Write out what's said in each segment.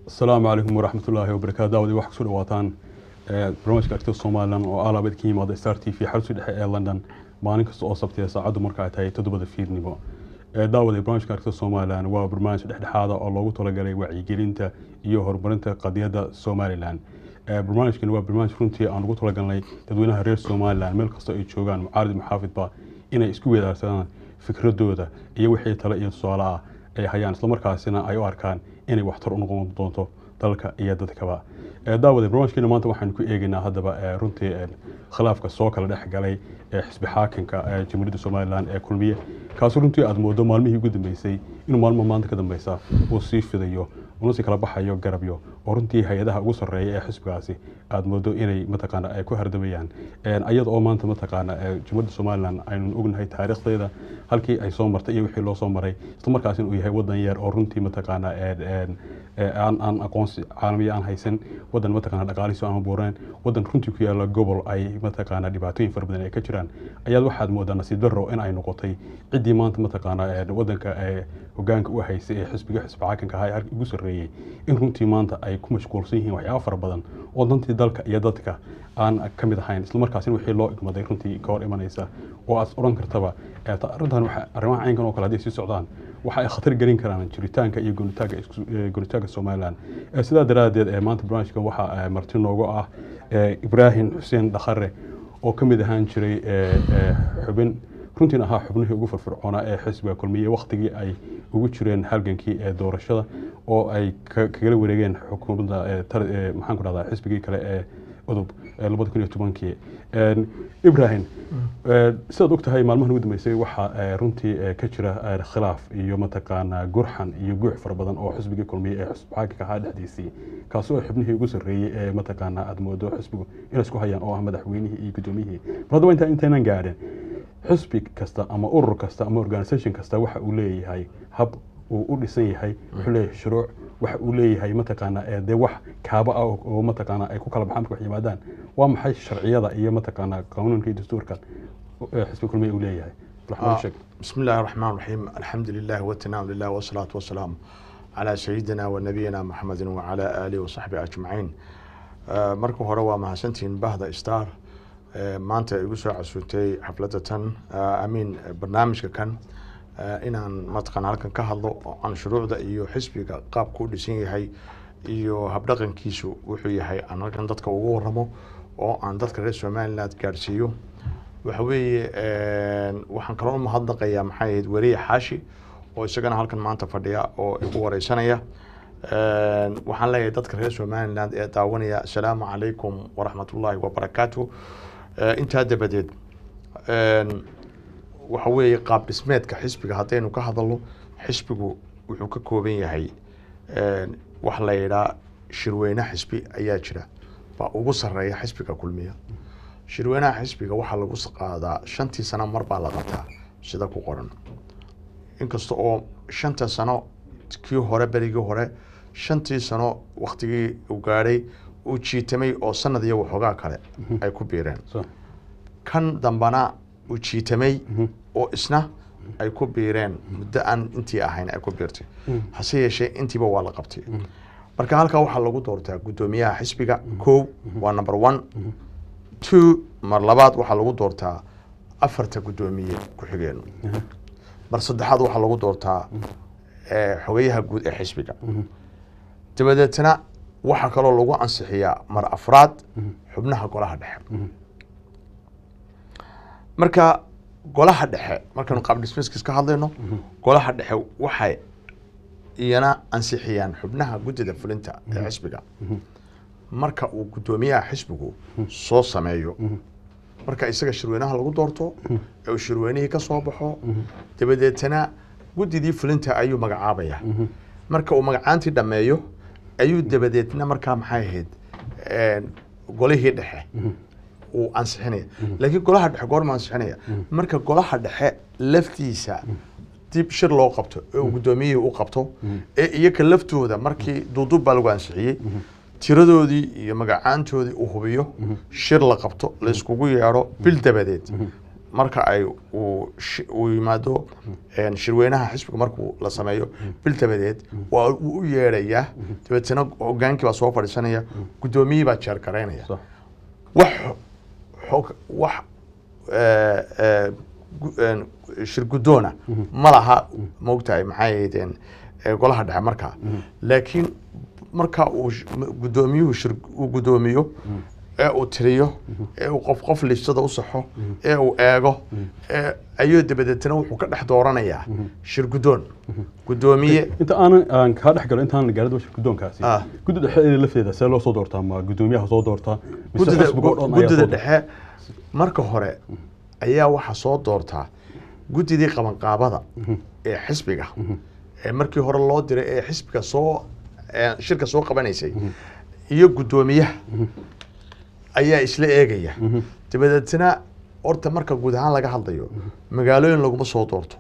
Asalaamu calaykum waraxmat ullaahi wabarakaatu. Daawadi, waxaa kusoo dhawaataan barnaamijka Aragtida Somalilan oo alaabad ka yimaada Star TV xarunta dhexe ee London, maalin kasta oo Sabtiya, saacaddu marka ay tahay 7da fiidnimo. Daawada, barnaamijka Aragtida Somalilan waa barnaamij dhexdhexaada oo loogu talagalay wacyigelinta iyo horumarinta qadiyadda Somalilan. Barnaamijkan waa barnaamij runtii aan ugu talagalnay dadweynaha reer Somalilan meel kasta ay joogaan, mucaarid, muxaafidba, inay isku weydaarsadaan fikradooda iyo wixii tale iyo tusaale ah ay hayaan, islamarkaasina ay u arkaan inay waxtar u noqon doonto dalka iyo dadkaba. Daawada, barnaamijkeena maanta waxaanu ku eegaynaa haddaba runtii khilaafka soo kala dhex galay xisbi xaakinka Jamhuuriyadda Somalilan ee Kulmiye, kaasoo runtii aada moodo maalmihii ugu dambeysay inuu maalmo maanta ka dambeysa uu sii fidayo una sii kala baxayo garabyo, oo runtii hay-adaha ugu sarreeya ee xisbigaasi aada moodo inay mataqaana ay ku hardamayaan, iyada oo maanta mataqaana Jamhuuriyadda Somalilan aynu ognahay taariikhdeeda, halkii ay soo martay iyo wixii loo soo maray, islamarkaasina uu yahay wadan yar oo runtii mataqaana aan aqoonsi caalamiya aan haysan, wadan mataqaana dhaqaalihiisu aan buureen, wadan runtii ku yaala gobol ay mataqaana dhibaatooyin fara badan ay ka jiraan. Ayaad waxaad moodaa nasiib darro in ay noqotay ciddii maanta mataqaana wadanka hogaanka u haysay ee xisbiga xisbi xaakinka ahaa ugu sarreeyey in runtii maanta ay ku mashquulsan yihiin waxyaabo fara badan oo dantii dalka iyo dadka aan ka mid ahayn, islamarkaasina wixii loo igmaday runtii ka hor imanaysa, oo aad odhan kartaba arrintan arrimaha caynkan oo kale hadday sii socdaan waxa ay khatar gelin karaan jiritaanka iyo goonitaanka Somalilan. Sidaa daraaddeed maanta barnaamijkan waxaa marti noogu ah Ibraahim Xuseen Dhakhare, oo ka mid ahaan jiray xubin runtiina ahaa xubnihii ugu firfircoonaa ee xisbiga Kulmiye wakhtigii ay ugu jireen halgankii ee doorashada oo ay kagala wareegeen xukuumadda, maxaan ku dhahdaa, xisbigii kale ee UDUB 2010kii. Ibrahim, sidaad og tahay, maalmahan ugu dambeysay waxaa runtii ka jira khilaaf iyo mataqaanaa gurxan iyo guux fara badan oo xisbigii Kulmiye ee xisbi xaakinka ahaa dhexdiisii, kaasi oo xubnihii ugu sarreeyey ee mataqaanaa aada moodo xisbigu inay isku hayaan, oo ah madaxweynihii iyo guddoomiyihii. Mar haddaba intaynaan gaadhin, xisbi kasta ama urur kasta ama organisation kasta waxa uu leeyahay hab uu u dhisan yahay, wuxuu leeyahay shuruuc, waxa uu leeyahay mataqaanaa dee wax kaaba ah oo mataqaanaa ay ku kala baxaan marka wax yimaadaan. Waa maxay sharciyada iyo mataqaanaa qaanuunka iyo dastuurka xisbi Kulmiye uu leeyahay? بسم الله الرحمن الرحيم، الحمد لله والثناء لله والصلاة والسلام على سيدنا ونبينا محمد وعلى آله وصحبه أجمعين. Marka hore waa mahadsantihiin bahda Star maanta igu soo casuuntay xafladda tan, amiin, barnaamijka kan, inaan mataqaana halkan ka hadlo oo aan shuruucda iyo xisbiga qaabku u dhisan yahay iyo habdhaqankiisu wuxuu yahay aan halkan dadka ugu waramo oo aan dadka reer Somaliland gaadhsiiyo. Waxa weeye, waxaan kaloo u mahadnaqayaa, maxay ahayd, weriye Xaashi oo isagana halkan maanta fadhiya oo igu wareysanaya. Waxaan leeyahay dadka reer Somaliland ee daawanaya, asalaamu calaykum waraxmatullaahi wabarakaatu. Intaa dabadeed, waxa weeye qaab dhismeedka xisbiga haddaynu ka hadalno, xisbigu wuxuu ka kooban yahay wax la yidhaa shirweyne xisbi ayaa jira, baa ugu sarreeya xisbiga Kulmiya. Shirweynaha xisbiga waxaa lagu qaadaa 5tii sano mar baa la qabtaa sida ku qoran, inkasta oo 5ta sano kii hore, berigii hore 5tii sano waktigii uu gaadhay uu jiitamay oo sanad iyo waxoogaa kale ay ku biireen, kan dambana uu jiitamay oo isna ay ku biireen muddo aan intii ahayn ay ku biirtay. Hase yeeshee intiiba waa la qabtay. Marka halkaa waxaa lagu doortaa guddoomiyaha xisbiga kow, waa number one. Two, mar labaad waxaa lagu doortaa afarta guddoomiye ku-xigeen. Mar saddexaad waxaa lagu doortaa xogayaha guud ee xisbiga. Dabadeetna waxaa kaloo lagu ansixiyaa mar afraad xubnaha golaha dhexe. Marka golaha dhexe, markaynu qaab dhismeedkiis ka hadlayno, golaha dhexe waxay Iyana ansixiyaan xubnaha guddida fulinta ee xisbiga marka uu guddoomiyaha xisbigu soo sameeyo, marka isaga shirweynaha lagu doorto ee uu shirweynihii ka soo baxo, dabadeetana guddidii fulinta ayuu magacaabaya. Marka uu magacaantii dhammeeyo ayuu dabadeetna markaa, maxay ahayd, golihii dhexe uu ansixinaya. Laakiin golaha dhexe goorma ansixinaya? Marka golaha dhexe laftiisa dib shir loo qabto ee uu guddoomiyihii u qabto ee iyaga laftooda markii duuduub baa lagu ansixiyey, tiradoodii iyo magacaantoodii uu hubiyo, shir la qabto, la iskugu yeedho bil dabadeed marka ay uu yimaado shirweynaha xisbiga. Markuu la sameeyo bil dabadeed waa uu u yeedhayaa, dabeetana hogaankii baa soo fadhiisanaya, guddoomiyihii baa jeergaraynaya. Wax xog wax shir guddoona ma laha, maogtahay, maxay ahaydeen, golaha dhexe markaa. Laakiin marka uu guddoomiyuhu shir uu guddoomiyo ee uu tiriyo ee uu qof qof listada u saxo ee uu eego ee ayuu dabadeetna wuxuu ka dhex dooranayaa shir guddoon, guddoomiye. Inta aanan aan kaa dhex galo, intaan gaarin shir guddoonkaasi, guddi dhexe lafteeda see loo soo doortaa? Ma guddoomiyaha soo doortaa mise guddida xisbiga oo dhan ayaa guddida soo doorta? Dhexe marka hore ayaa waxaa soo doortaa guddidii qabanqaabada ee xisbiga ee markii hore loo diray ee xisbiga soo ee shirka soo qabanaysay iyo guddoomiyaha ayaa isla eegaya. Dabadeetna horta marka guud ahaan laga hadlayo, magaalooyin laguma soo doorto,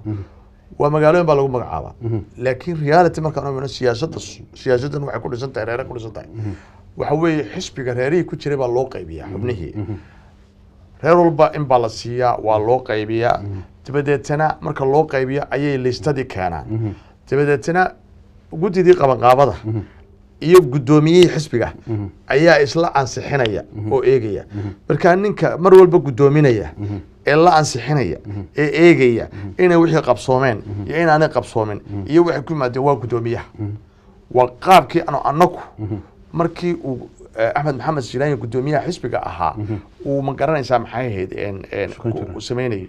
waa magaalooyin baa lagu magacaabaa. Laakiin reality markaan u siyaasadda, siyaasaddan waxay ku dhisan tahay reere ku dhisan tahay. Waxa weeye xisbiga reerihii ku jiray baa loo qaybiyaa xubnihii, reer walba in baa la siiyaa, waa loo qaybiyaa. Dabadeetana marka loo qaybiyo ayay listadii keenaan, dabadeetana guddidii qabanqaabada iyo guddoomiyihii xisbiga ayaa isla ansixinaya oo eegaya. Markaa ninka mar walba guddoominaya ee la ansixinaya ee eegaya inay wixii qabsoomeen iyo inaanay qabsoomin iyo waxay ku yimaadeen waa guddoomiyaha. Waa qaabkii anu anaku markii uu Axmed Maxamed Silaanya guddoomiyaha xisbiga ahaa uu, ma garanaysaa, maxay ahayd, Shaqayn jiray. Uu sameynayay.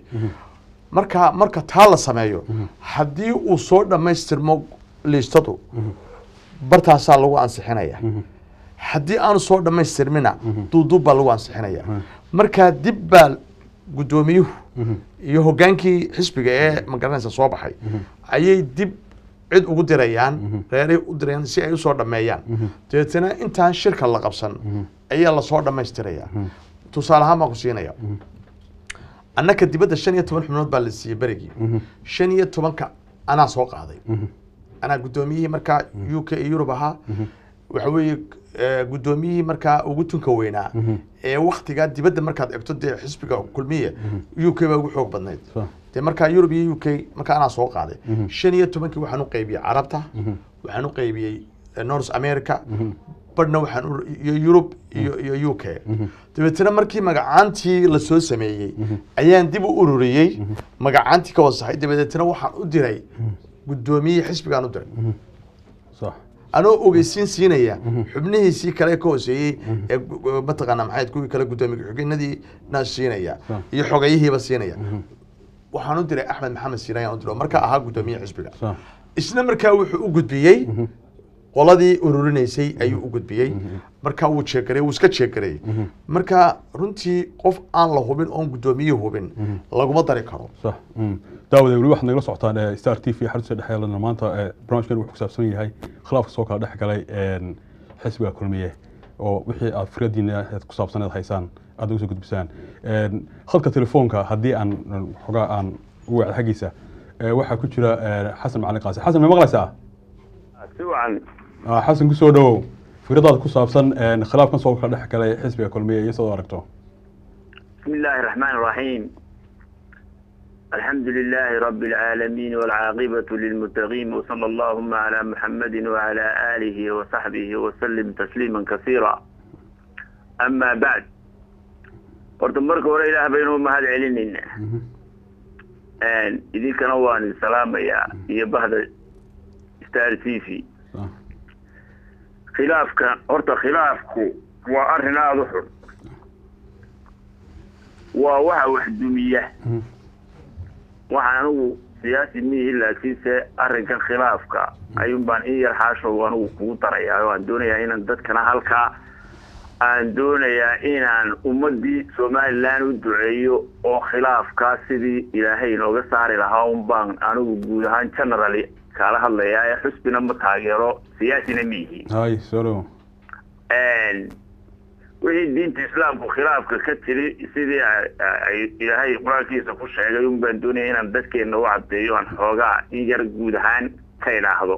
Marka taa la sameeyo, haddii uu soo dhammaystirmo liistadu, bartaasaa lagu ansixinaya. Haddii aanu soo dhammaystirmina, duuduub baa lagu ansixinaya. Markaa dib baa guddoomiyuhu iyo hoggaankii xisbiga ee, ma garanaysa, soo baxay ayay dib cid ugu dirayaan, reeray u dirayaan si ay usoo dhammeeyaan. Dabeetana intaan shirka la qabsan ayaa lasoo dhammaystiraya. Tusaale ahaan baan ku siinaya, annaka dibadda 15 xubnood baa la siiyey berigii. 15-ka anaa soo qaaday, anaa guddoomiyihii markaa UK iyo Yurub ahaa. Waxa weeye guddoomiyihii markaa ugu tunka weynaa ee waktigaa dibadda markaad egto, dee xisbiga Kulmiye UK baa ugu xoog badnayd. Dee markaa Yurub iyo UK markaa anaa soo qaaday. 15-kii waxaan u qaybiyey Carabta, waxaan u qaybiyey North America, badhna waxaan iyo Yurub iyo UK. Dabeetana markii magacaantii lasoo sameeyey ayaan dib u ururiyey magacaantii ka wasaxay. Dabadeetna waxaan u diray guddoomiyihii xisbigaan u diray anoo ogeysiin siinaya xubnihiisii kale ka hooseeyey ee mataqaanaa, maxay, kuwii kale guddoomiye ku-xigeenadiina siinaya iyo xogeyihiiba siinaya. Waxaan u diray Axmed Maxamed Siinaay aan u diray oo markaa ahaa guddoomiye xisbiga. Isna markaa wuxuu u gudbiyey qoladii ururinaysay ayuu u gudbiyey. Markaa wuu jeegareey, wuu iska jeegareeyey. Marka runtii qof aan la hubin oon guddoomiye hubin laguma dari karo. Sax. Daawade, weli waxaad nagala socotaan Star TV xarunta dhexe ee London. Maanta barnaamijkan wuxuu ku saabsan yahay khilaafka soo kala dhex galay xisbiga Kulmiye, oo wixii aad fikradiina aad ku saabsan aad haysaan aad ugu soo gudbisaan. Khadka telefoonka haddii aan xogaa aan u wacdo xaggiisa, waxaa ku jira Xasan Macalin Qaasi. Xasan, ma maqlaysaa? Si wacan. Xasan, kusoo dhawow fikradaada ku saabsan khilaafkan soo kala dhex galay xisbiga Kulmiye iyo sidoo aragto. بسم الله الرحمن الرحيم، الحمد لله رب العالمين والعاقبة للمتقين، وصلى اللهم على محمد وعلى آله وصحبه وسلم تسليما كثيرا، أما بعد، horta marka hore Ilaah baynu u mahad celinaynaa, idinkana waan idin salaamayaa iyo bahda Star TV. Khilaafka, horta khilaafku waa arrin aada u xun, waa waxa wax dumiya. Waxaan anigu Siyaasi mihi, laakiinse arrinkan khilaafka ayuun baan in yar, Xaashow, anigu kugu darayaa oo aan doonayaa inaan dadkana halkaa aan doonayaa inaan ummadii Somaliland u duceeyo oo khilaafkaa sidii Ilaahay inooga saari lahaa un baan anigu guud ahaan generally kaala hadlayaa, ee xusbina ma taageero, siyaasina miihi. Hay, soo dhawo. Wixii diinta Islaamku khilaafka ka tiri, sidii ay Ilaahay Qur-aankiisa ku sheegay un baan doonaya inaan dadkeena u caddeeyo, aan xoogaa in yar guud ahaan ka idhaahdo.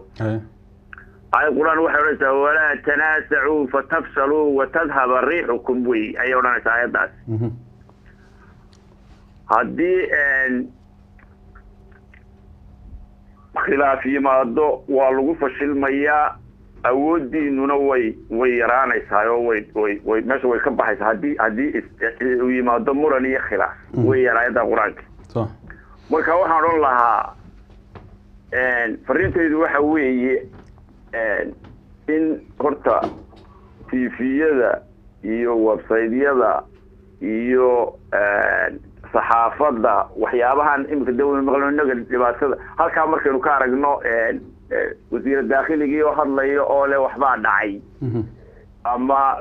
Aayad Qur-aan waxay odhanaysaa: "Walaa tanaasacuu fatafshaluu watadhaba riixukum." Wey ayay odhanaysaa aayaddaas. Haddii khilaaf yimaado, waa lagu fashilmayaa, awooddiinuna way yaraanaysaa oo way meesha way ka baxaysaa haddii uu yimaado muran iyo khilaaf wey aayadda Qur-aanka. Marka waxaan odhan lahaa, fariintaydu waxa weeye in horta TV-yada iyo website-yada iyo saxaafadda, waxyaabahan imika de waynu maqlno inaga dhibaatada halkaa markaynu ka aragno wasiira daakiligii oo hadlaya oo le waxbaa dhacay, ama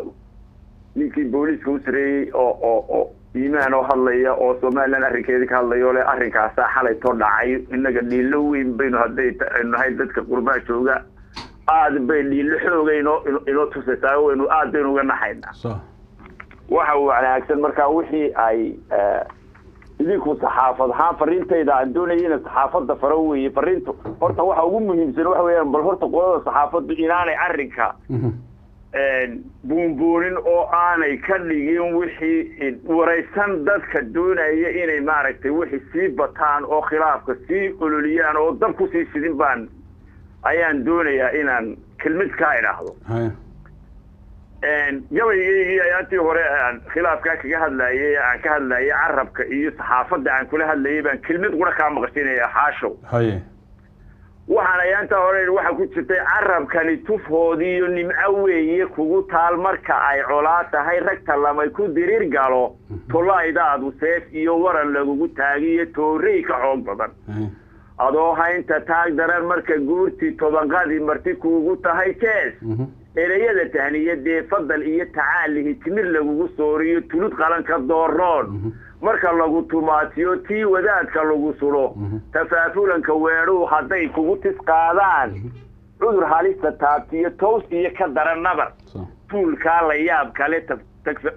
ninkii booliiska u sareeyey oo Iimaan oo hadlaya oo Somaliland arrinkeedii ka hadlaya oo le arrinkaasaa xalayto dhacay, inaga dhiilo weyn baynu hadday aynu nahay dadka qurbaa jooga, aad bay dhiilo xooga inoo tusaysaa, waynu aad baynu uga naxaynaa. Waxa wanaagsan markaa wixii ay idinku saxaafad ahaan, fariintayda aan doonaya ina saxaafadda faro weeye. Fariintu horta waxa ugu muhiimsan waxa weeyaan, bal horta qolada saxaafaddu inaanay arrinka buunbuunin oo aanay ka dhigin wixii waraysan dadka doonaya inay maaragtay wixii sii bataan oo khilaafka sii ololiyaan oo dab kusii shidin baan ayaan doonayaa inaan kelmid kaa idhaahdo. Gabaygaygii ayaantii hore aan khilaafkaa kaga hadlayay, aan ka hadlayay carabka iyo saxaafadda aan kula hadlayay, baan kelmid qura kaa maqashinaya, Xaashow. Waxaan ayaantaa hore waxaa ku jirtay: "Carabkani tufhoodiiyo nimco weeye kugu taal marka ay colaa tahay, ragta lamay ku diriir galo, tollaydaadu seef iyo waran lagugu taagiyo toorey ka xoog badan, adoo haynta taag daran marka guurtii tobanqadii marti kuugu tahay jees, ereyada tahniyadee fadal iyo tacaalihi timir lagugu sooriyo, tulud qalanka dooroon marka lagu tumaatiyo, tii wadaadka lagu sulo, tafaafulanka weedhuhu hadday kugu tis qaadaan, cudur halista taabtiyo tows iyo ka daran nabar, tuulkaa la yaab kale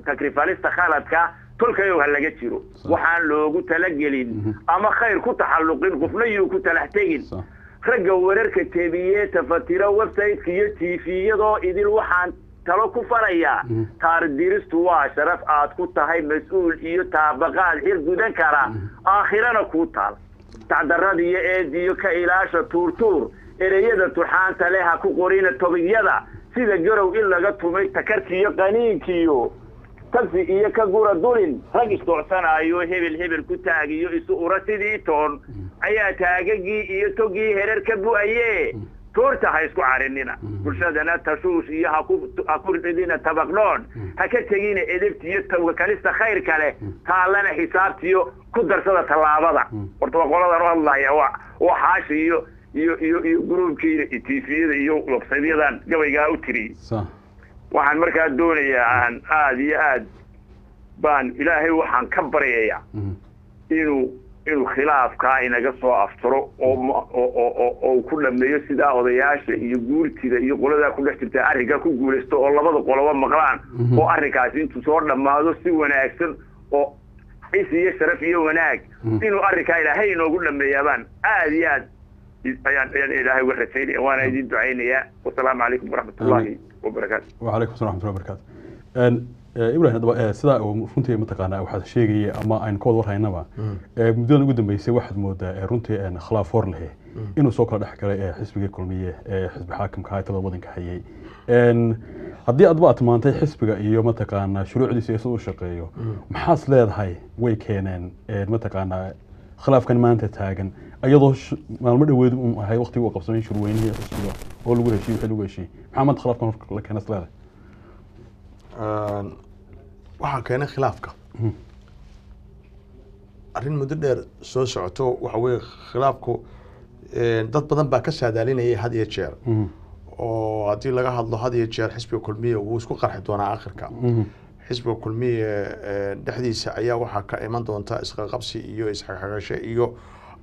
takrifalista khaladka tolkayow ha laga jiro, waxaan loogu talagelin ama khayr ku taxalluqin qofna yuu ku talax tegin, ragga wararka tebiyee tafatira website-ka iyo TV-yadoo idil waxaan talo ku farayaa, taardiristu waa sharaf aad ku tahay mas-uul iyo taabaqaad xil gudan kara, aakhirana kuu taal, tacdarada iyo eediyo ka ilaasha tuurtuur, ereyada turxaanta leh ha ku qorina tobigyada, sida garow in laga tumay takarkiiyo qaniinkiyo tagsi iyo ka gura dulin, rag isdoocsanaayo hebel hebel ku taagiyo isu ura sidii toon ayaa taagagii iyo togii herer ka bu'aye, toorta ha isku carinina, bulshadana tashuush iyo haku ridina tabaqdhoon, ha ka tegina edebtiyo tawakalista khayr kale, taallana xisaabtiyo ku darsada tallaabada." Horta waa qoladan u hadlaya, waa Xaashi iyo gruubkiina iyo TV-yada iyo website-yadan gabaygaa u tiriyey. Waxaan markaa doonayaa, aan aada iyo aad baan Ilaahay waxaan ka baryayaa inuu khilaafkaa inaga soo afturo oo ku dhameeyo sidaa odayaasha iyo guurtida iyo qoladaa ku dhex jirta arrinkaa ku guulaysto oo labada qoloba maqlaan, oo arrinkaasi intuu soo dhammaado si wanaagsan oo cis iyo sharaf iyo wanaag inuu arrinkaa Ilaahay inoogu dhameeyaa baan aada iyo aad ayaan Ilaahay uga rajaynaya, waana idin ducaynayaa. Wasalaamu calaykum waraxmatullaahi wabarakaatu. وعليكم السلام ورحمة الله وبركاته. Ibrahim, haddaba sidaa uu runtii mataqaanaa waxaad sheegaya ama aynu ka wada warhaynaba, muddadan ugu dambeysay waxaad moodaa runtii khilaaf hor lehe inuu soo kala dhex galay xisbiga Kulmiye ee xisbi xaakimka haytada waddanka hayay. Haddii adba aad tilmaantay xisbiga iyo mataqaanaa shuruucdiisa iyo sida uu shaqeeyo, maxaas leedahay way keeneen mataqaanaa khilaafkan maanta taagan, iyadoo maalmo dhoweed uu ahay waqtigii uu qabsamay shurweynihii xisbiga oo lagu heshiiyey wixii lagu heshiiyey, maxaa maanta khilaafkan hor la keenas leedahay? Waxaa keenay khilaafka Arrin muddo dheer soo socoto waxa weeye khilaafku dad badan baa ka saadaalinayay had iyo jeer, oo haddii laga hadlo had iyo jeer xisbiga Kulmiye wuu isku qarxi doonaa akhirka. Xisbiga Kulmiye dhexdiisa ayaa waxaa ka iman doonta isqaqabsi iyo isxagxagasho, iyo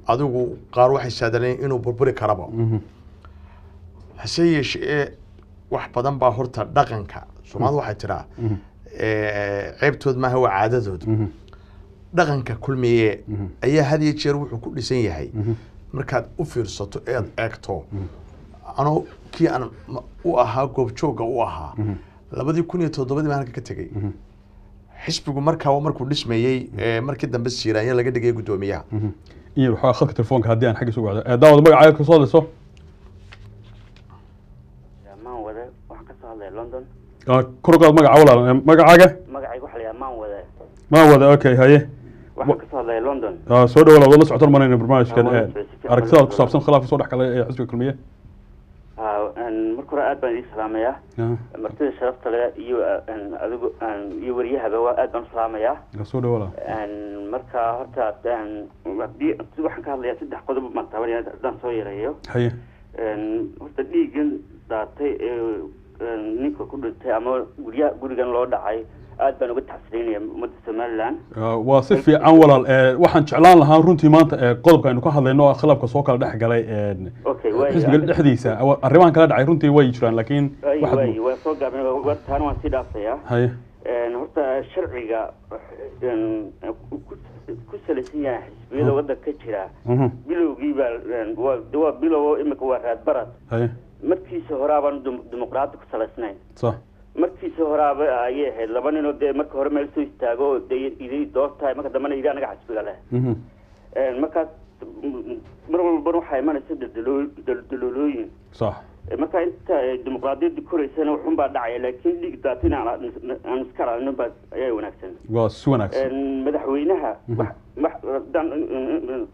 adigu qaar waxay saadaalinayeen inuu burburi karaba. Hase yeeshee wax badan baa horta dhaqanka Soomaalidu waxay tiraa ceebtood maaha, waa caadadood. Dhaqanka Kulmiye ayaa had iyo jeer wuxuu ku dhisan yahay, markaad u fiirsato eed eegto, anoo kii aan u ahaa goobjoogga u ahaa 2007-dii baan halka ka tegey. Xisbigu markaa markuu dhismayey, markii dambe Siiraanya laga dhigay guddoomiyaha. Iyo waxaa khadka telefoonka haddii aan xaggiisa ugu wacdo. Daawad, magacaaga ka soo hadlayso? Maan Wade, waxaan ka soo hadlaya London. Kor u qaad magaca walaal. Magacaaga? Magacayga waxaa la yidhaha Maan Wade. Maan Wade, okay, haye. Waxaan ka soo hadlaya London. Soo dhawo walaal, waad la socotaan marayna barnaamijkan. Waan la socday, si fiican aragtidaad baan ku la saabsan khilaafka soo dhex galay ee xisbiga Kulmiye. Marka hore aad baan idiin salaamayaa martida sharafta leh iyo adigu iyo wariyahaba, waa aad baan u salaamayaa. Soo dhawo walaal. Marka horta haddii waxaan ka hadlayaa saddex qodob baan taabanaya haddaan soo yareeyo. Haye. Horta dhiiggan daatay ee ninka ku dhintay ama guryaha gurigan loo dhacay, aad baan uga taxsinaynaya ummadda Somaliland. Waa si fiican walaal. Waxaan jeclaan lahaa runtii maanta qodobka aynu ka hadlayno oo ah khilaafka soo kala dhex galay Okay, waay. xisbiga dhexdiisa. Arrimahan kala dhacay runtii way jiraan, laakiin waay waxaad waay, waan soo gaabin, taana waan sii dhaafayaa. Haye. Horta sharciga ku salaysan yahay xisbiyada waddanka ka jira bilowgii baa waa bilow, imika waa raadbarad. Haye. Markiisa horaabaan dimuqraadi ku salaysnayn. Markiisa horaaba ayay ahayd laba ninoo dee marka hore meel soo istaago oo dee idii doortahay, marka dambena yidhi anaga xisbiga leh. Markaas mar walbana waxaa imanaysa daldaloolooyin. Marka inta dimuqraadiyadda koraysana waxun baa dhacaya, laakiin dhiig daata in aan iska ilaalino baa ayaa wanaagsan. Waa si wanaagsan. Madaxweynaha wax haddaan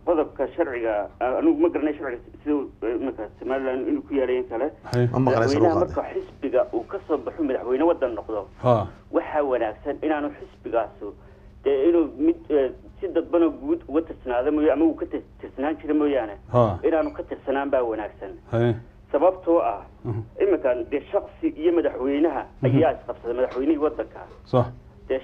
qodobka sharciga, anigu ma garanay sharciga sida iminka Somaliland inuu ku yaalayan kale. Haye. Ma maqlaysa? Madaxweynaha Luqaade. marka xisbiga uu ka soo baxo madaxweyne waddan noqdo, waxaa wanaagsan inaanu xisbigaasu dee inuu mid si dadbanoo guud uga tirsanaado mooye ama uu ka tirsanaan jira mooyaane, inaanu ka tirsanaan baa wanaagsan. Haye. Sababtoo ah iminka dee shaksi iyo madaxweynaha ayaa isqabsaday, madaxweynihii waddanka. Dee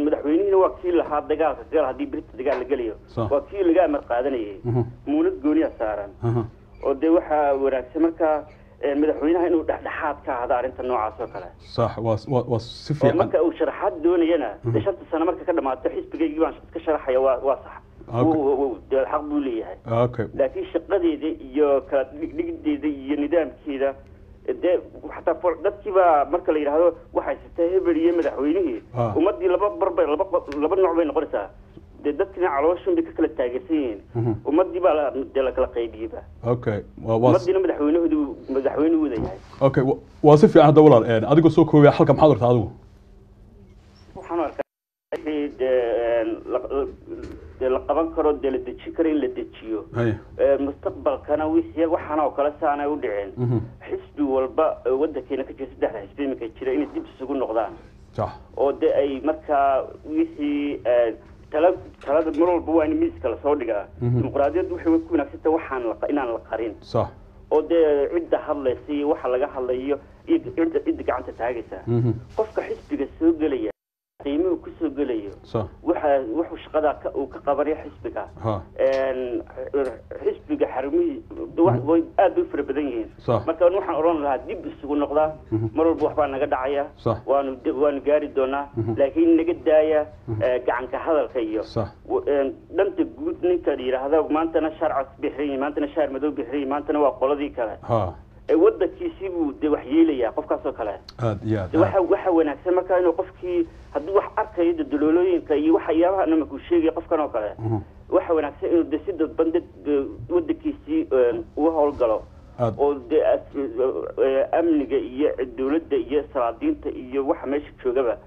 madaxweynihiina waa kii lahaa dagaalka gaal haddii berita dagaal la gelayo, waa kii laga amar qaadanayay. Muunad gooniya saaran oo dee waxaa wanaagsan marka madaxweynaha inuu dhexdhexaad ka ahado arrinta noocaas oo kale. Sax, waa si oo fiican. Marka uu sharaxaad doonayana dee 5-ta sano marka ka dhamaato xisbigaygii baan iska sharaxaya, waa sax. Dee xaq buu leeyahay. Laakiin shaqadeeda iyo kala dhigdhigdeeda iyo nidaamkeeda dee xataa dadkii baa marka la yidhaahdo waxay sitay hebel iyo madaxweynihii, ummaddii laba barbay laba nooc bay noqonaysaa. Dee dadkina calooshun bay ka kala taageersan yihiin. Ummaddii baa dee la kala qaybiyeyba. Okay, waa Ummaddiina madaxweynahoodu madaxweynuhu wada yahay. Okay, waa si fiican. Hadda walaal, adigoo soo koobaya, xalka maxaad aragtaa adigu? Waxaan u arkaa wixii dee dee la qaban karo, dee la dejin karo, in la dejiyo. Mustaqbalkana wixii waxaan oo kale saanay u dhicin, xisbi walba oo waddankeena ka jira, saddexda xisbi iminka jira, inay dib isugu noqdaan oo dee ay markaa wixii tala talada mar walba waa in miiska lasoo dhigaa. Dimuqraadiyaddu waxay ku wanaagsan tahay waxaan inaan la qarin oo dee cidda hadlaysa iyo waxa laga hadlayo iyo cidda gacanta taagaysa, qofka xisbiga soo gelaya qiimuhu kusoo gelayo, waxa wuxuu shaqada uu ka qabanayo xisbiga. Xisbiga xarumihii way aad bay u fara badan yihiin. Marka waxaan odhan lahaa dib isugu noqdaa. Mar walba waxbaa naga dhacaya, waanu gaari doonaa, laakiin naga daaya gacanka hadalka iyo danta guud. Ninka yidhaahda maantana shaar cas bixran yihin, maantana shaar madow bixran yihin, maantana waa qoladii kale, ee waddankiisii buu dee wax yeelayaa qofkaas oo kale. Aad iyo aad. De waxa wanaagsan marka inuu qofkii hadduu wax arkayo de daloolooyinka iyo waxyaabaha nimanka uu sheegaya qofkan oo kale, waxa wanaagsan inuu de si dadban dad waddankiisii uga howlgalo oo dee amniga iyo dowladda iyo salaadiinta iyo waxa meesha joogaba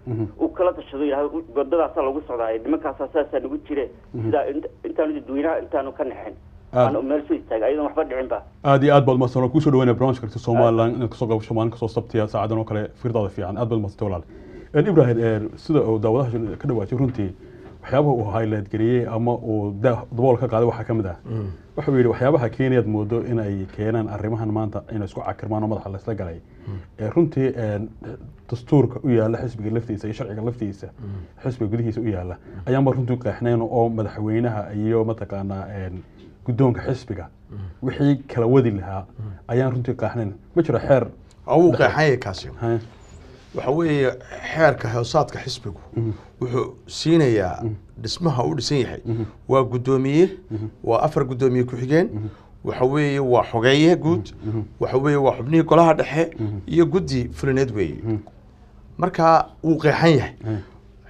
uu kala tashado, yidhahdo wadadaasaa lagu socdaay, nimankaasaa saasaa nagu jire, sidaa intaanu dadweynaha intaanu ka naxin aan meel soo istaagay ayadoon waxba dhicinba. Aad iyo aad baad mahadsan. Waan kusoo dhaweynaya barnaamijka Aragtida Somaliland inaad kasoo qabasho maalin kasoo Sabtiya saacadan oo kale. Fikradaada fiican, aad baad mahadsantay walaal. Ibrahim, sida uu daawadaha ka dhawaajay, runtii Waxyaabaha uu highlight gareeyey ama uu dabool ka qaaday waxaa ka mid ah, wuxuu yidhi waxyaabaha keenayaad moodo in ay keenaan arrimahan maanta inay isku cakirmaan oo madaxa laysla galay, runtii dastuurka u yaalla xisbiga laftiisa iyo sharciga laftiisa xisbiga gudihiisa u yaalla ayaanba runtii qeexnayn, oo madaxweynaha iyo mataqaanaa guddoonka xisbiga wixii kala wadi lahaa ayaan runtii qeexnayn. Ma jiro xeer? Wuu qeexan yahay kaasi. Waxa weeye xeerka hoosaadka xisbigu wuxuu siinayaa dhismaha uu dhisan yahay: waa guddoomiye, waa 4 guddoomiye ku-xigeen, waxa weeye waa xogeeye guud, waxa weeye waa xubnihii golaha dhexe iyo guddi fulineed weeye. Marka wuu qeexan yahay.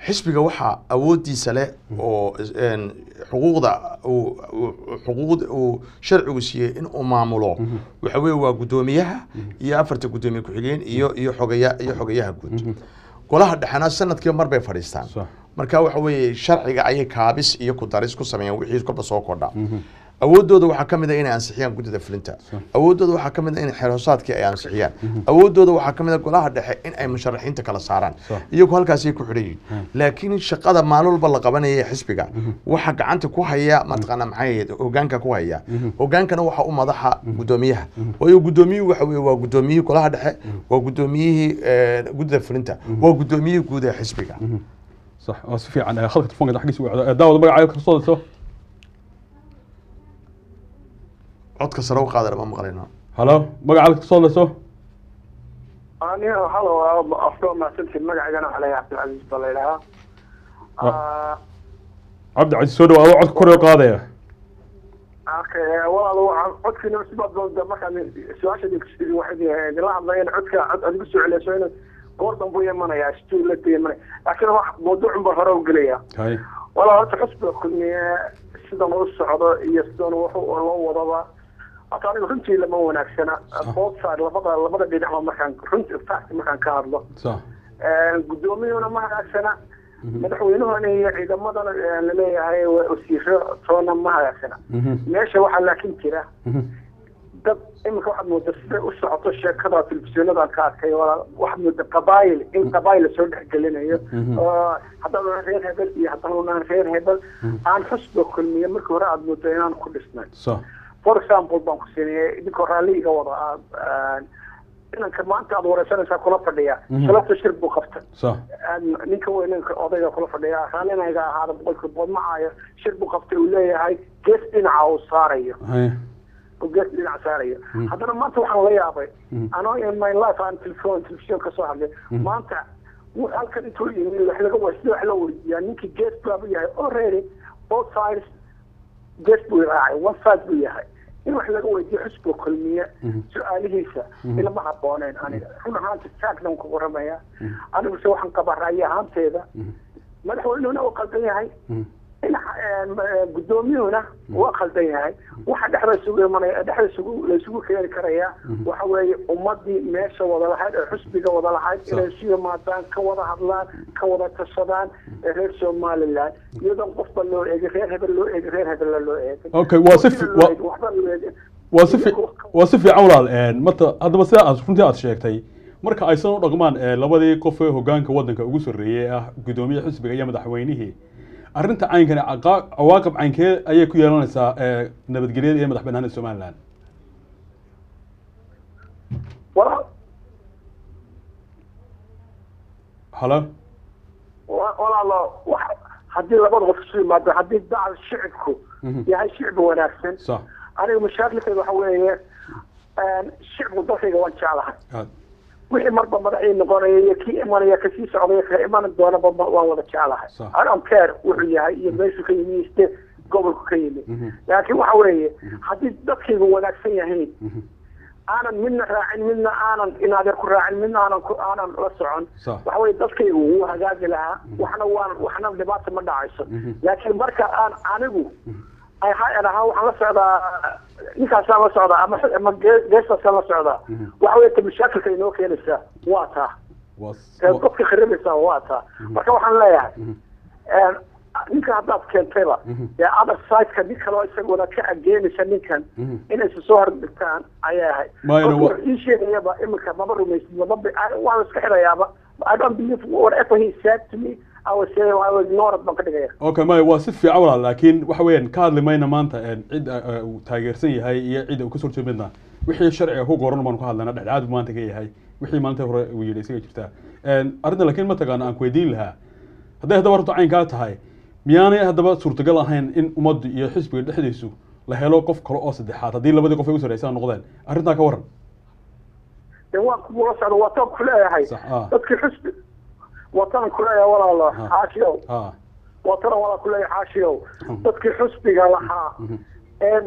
Xisbiga waxaa awoodiisa leh oo xuquuqda xuquuqda uu sharcigu siiyey in uu maamulo waxa weeye waa guddoomiyaha iyo afarta guddoomiye ku-xigeen iyo xogeya iyo xogeyaha guud. Golaha dhexena sanadkiiba mar bay fadhiistaan. Marka waxa weeye sharciga ayay kaabis iyo ku daris ku sameeyaan wixii kolba soo kordha. Awoodooda waxaa ka mid ah inay ansixiyaan guddida fulinta. Awoodooda waxaa ka mid ah in xeer hoosaadkii ay ansixiyaan. Awoodooda waxaa ka mid ah golaha dhexe in ay musharaxiinta kala saaraan. Iyagu halkaasay ku xidhan yihiin, laakiin shaqada maalin walba la qabanaya ee xisbiga waxaa gacanta ku haya, mataqaana maxay ahayd, hogaanka ku haya. Hogaankana waxaa u madaxa guddoomiyaha, waayo guddoomiyuhu waxa weeye waa guddoomiyihii golaha dhexe, waa guddoomiyihii guddida fulinta, waa guddoomiyihii guud ee xisbiga. Sax, waa si fiican. Khadka telefoonka xaggiisa u wacdo. Daawad, magacaaga ka soo hadlayso? Codka sare u qaadana, ma maqlayno. Halo, magacaaga ka soo hadlayso? Ani halo, afka mahadsantiin. Magacaygana waxaa layahay Cabdilcasiis baa la yidhahaa. Cabdicasiis, soo dhawaado, codka kor oo qaadaya. Okay, walaal, waxaan codkiina cusub aad doonta markaan su-aasha waxay idinla hadlayeen codka cod adigu soo celiyso in goor dambu imanaya istuu la imanaya, laakiin wax mawduucun baan hore u gelaya. Walaal, horta xusbiga Kulmiye sidan u socdo iyo sidan wuxuu loo wadaba horta aniga runtii lama wanaagsana, both side, labada dhinacba markaan runtii fact markaan ka hadlo. Guddoomiyuhuna ma hagaagsana, madaxweynuhuna iyo ciidamadana laleeyahay wasiiro toona ma hagaagsana. Meesha waxaa laakiin jira dad iminka waxaad moodaa siday u socoto sheekada telefisyonadan ka arkay, walaal, waxaad moodaa qabaayil in qabaayil lasoo dhexgelinayo, oo haddaan reer hebel iyo haddaan reer hebel aan xusbiga Kulmiye markii hore aad moodo inaan ku dhisnay. For example baan ku siinayay, idinkoo raalli iga wada, inanka maanta aad wareysanaysaa kula fadhiya shalabta shir buu qabtay. Ninka weyn, ninka odayga kula fadhiya, raallina iga ahaada, 100% ma caayo, shir buu qabtay uu leeyahay gees dhinaca uu saarayo, uu gees dhinac saarayo. Haddana maanta waxaan la yaabay anoo in my life aan telephone television ka soo hadlay, maanta wuxuu halkan intuu yimi wax laga wa sida wax loo weydiiyaa ninkii gees baabu yahay already, both sides gees buu raacay, one side buu yahay. In wax laga weydiiyo xusbiga Kulmiye su-aalihiisa ilama habooneen. Aniga run ahaanta fact-nan ku waramaya, anigu se waxaan qabaa ra'yi ahaanteeda madaxweynuhuna waa qaldan yahay, guddoomiyuhuna waa qaldan yahay. Waxa dhexda isugu imanaya, dhexda isugu la isugu keeni karaya waxa weeye ummadii meesha wada lahayd ee xusbiga wada lahayd inay isu yimaadaan, ka wada hadlaan, ka wada tashadaan reer Somaliland, iyadoon qofba loo eegin reer hebel loo eegin, reer hebella loo eegin. Okay, waa si waxba loo eegin. Waa si fiican walaal. Marta haddaba sida aad runtii aad sheegtay, marka aysan u dhaqmaan labadii qof ee hoggaanka waddanka ugu sarreeyey ah, guddoomiye xisbiga iyo madaxweynihii, arrinta caynkani cawaaqib caynkee ayay ku yeelanaysaa nabadgelyada iyo madax banaanida Somaliland? Walaal. Halo. Walaalo, wax haddii labada qof isu yimaado, haddii dacal shicibku yahay shicib wanaagsan, aniga mashaakilkayga waxa weeye shicibku dalkayga waan jeclahay, wixii marba madaxii noqonaya iyo kii imanaya, kasii socdaya, ka iman doonaba waan wada jeclahay. I don't care wuxuu yahay iyo meeshuu ka yimi, iste gobolku ka yimi. Laakiin waxa weeye haddii dadkaygu wanaagsan yahayn, aanan midna raacin, midna aanan inaadeer ku raacin, midna aanan ku aanan la socon, waxa weeye dadkaygu wuu hagaagi lahaa, waxna waan waxna dhibaata ma dhacayso. Laakiin marka aan anigu ay ahaa waxaan la socdaa ninkaasaan la socdaa ama geestaasaan la socdaa, waxa weeye ta mashaakilka inoo keenaysaa waa taa, qofka kharibaysaa waa taa. Marka waxaan leeyahay ninka haddaad keentayba dee other side-ka nin kaloo isaguna ka ageenaysa ninkan inaysa soo hordhigtaan ayay ahayd. Ii sheegayaba iminka maba rumaysid, maba waan iska xidhayaaba. I don't believe whatever he said to me. I will say I will ignore it baan ka dhigaya. Okay, maya waa si fiican walaal, laakiin waxa weeyaan ka hadli mayna maanta cid uu taageersan yahay iyo cid uu kasoo horjeed midna. Wixii sharciga ku qoran baanu ka hadlaynaa, dhexdhexaad buu maanta ka yahay wixii maalinta hore uu yidhi isaga jirtaa arrinta. Laakiin mataqaana aan ku weydiin lahaa, hadday haddaba runta caynkaa tahay, miyaanay haddaba suurtagal ahayn in ummaddu iyo xisbiga dhexdiisu la helo qof kale oo saddexaad haddii labadii qof ay u sarreysaan noqdeen? Arrintaa ka warran. Dee waan kugula socda, waa taan kuleeyahay dadkii xisbi, waa taan kuleeyahay walaalo xaashiyow, waa tana walaa kuleeyahay xaashiyow, dadkii xisbiga lahaa ee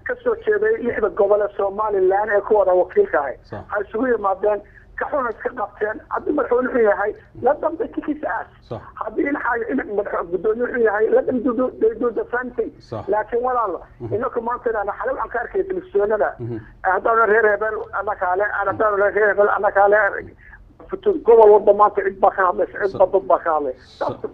ka soo jeeday 6da gobol ee Somaliland ee kuwada wakiilka ahay ha isugu yimaadeen, ka xun iska qabteen. Haddii madaxweyne xun yahay, let them kick his ass. Haddii in madax gudoomiye xun yahay, let them do, they do the same thing. Laakiin walaalo, inaku maanta inaan xalay waxaan ka arkay telefisyoonada, haddaanu reer hebel annakaale, haddaanu reer hebel annakaale, gobol walba maanta cid baa ka hadlaysa, cid baa dad baa ka hadlay.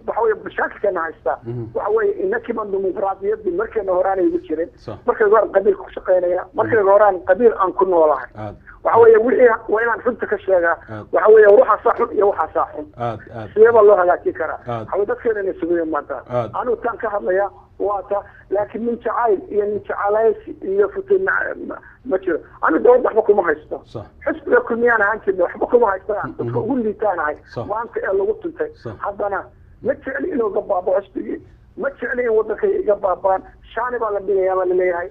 Waxa weye mashaakilkeena haystaa waxa weeye inakiiban dimuqraadiyaddii markeena horaanay ugu jirin, markayga horaan qabiil ku shaqaynaya, markayga horaan qabiil aan ku noolahay. Waxa weeye wixii waa inaan runta ka sheegaa. Waxa weeye waxaasaa xun iyo waxaasaa xun, sidee baa loo hagaajin karaa? Waxa weye dadkeena inay isugu yimaadaan. Anigu taan ka hadlaya waa ta, laakiin nin jacayl iyo nin jecelaysi iyo futin ma jiro. Anigu dowladda waxba kuma haysto, xisbiga Kulmiyaan ahaan jirna waxba kuma haystaan, dadka ugu liitaanahay maanta ee lagu tuntay. Haddana ma jecli inuu iga baabo xisbigii, ma jecli in waddankay iga baabaan. Shaani baa la dhigayaa baa laleeyahay,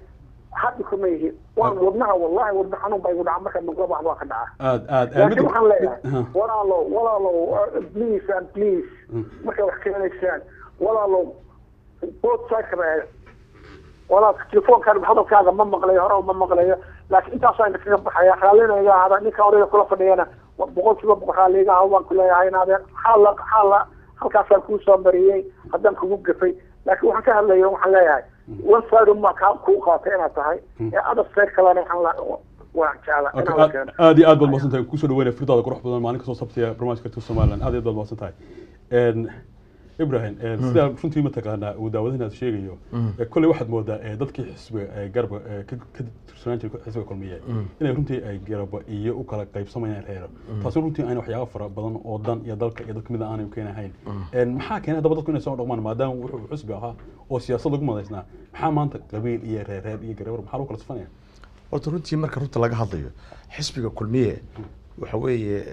hadda kuma yihi waan wadnaha, wallahi wadna xanuun baa igu dhaca marka maqlo wax baa ka dhaca. Aad aad. Laakiin waxaan leeyahay walaalo, walaalo, please and please, markay wax keenaysaan walaalo both side kaba eega. Walaal, telefoonkan hadalkaaga ma maqlayo, hore ma maqlayo, laakiin intaasaan kaga baxaya. Raallina iga ahada, ninka odayga kula fadhiyana 100% raalli iga aha waan ku leeyahay. Inaadeen xaala xaala halkaasaan kuu soo mariyey haddaan kugu gafay, laakiin waxaan ka hadlayo waxaan leeyahay one side uma kaa kuu qaatay inaad tahay ee other side kalena waxaan waan jeclaa inaan la keeno. Aad iyo aad baad mahadsan tahay, kusoo dhaweynaya firdaada qurux badan maalin kastoo sabtiya barnaamijka Aragtida Somaliland. Aad iyo aad baad mahadsan tahay. Ibrahim, sidaa runtii mataqaanaa uu daawadahinaad sheegayo, kolley waxaad moodaa dadkii xisbiga garba ka tirsanaan jiray xisbiga Kulmiye inay runtii ay garaba iyo u kala qaybsamayaan reero, taasi runtii ayna waxyaabo fara badan oo dan iyo dalka iyo dadka mida aanay u keenahayn. Maxaa keenay haddaba dadku inay soo dhaqmaan, maadaama wuxuu xisbi ahaa oo siyaasad lagu madaysnaa? Maxaa maanta qabiil iyo reereer iyo gareer maxaa lagu kala safanaya? Horta runtii marka runta laga hadlayo, xisbiga Kulmiye waxa weeye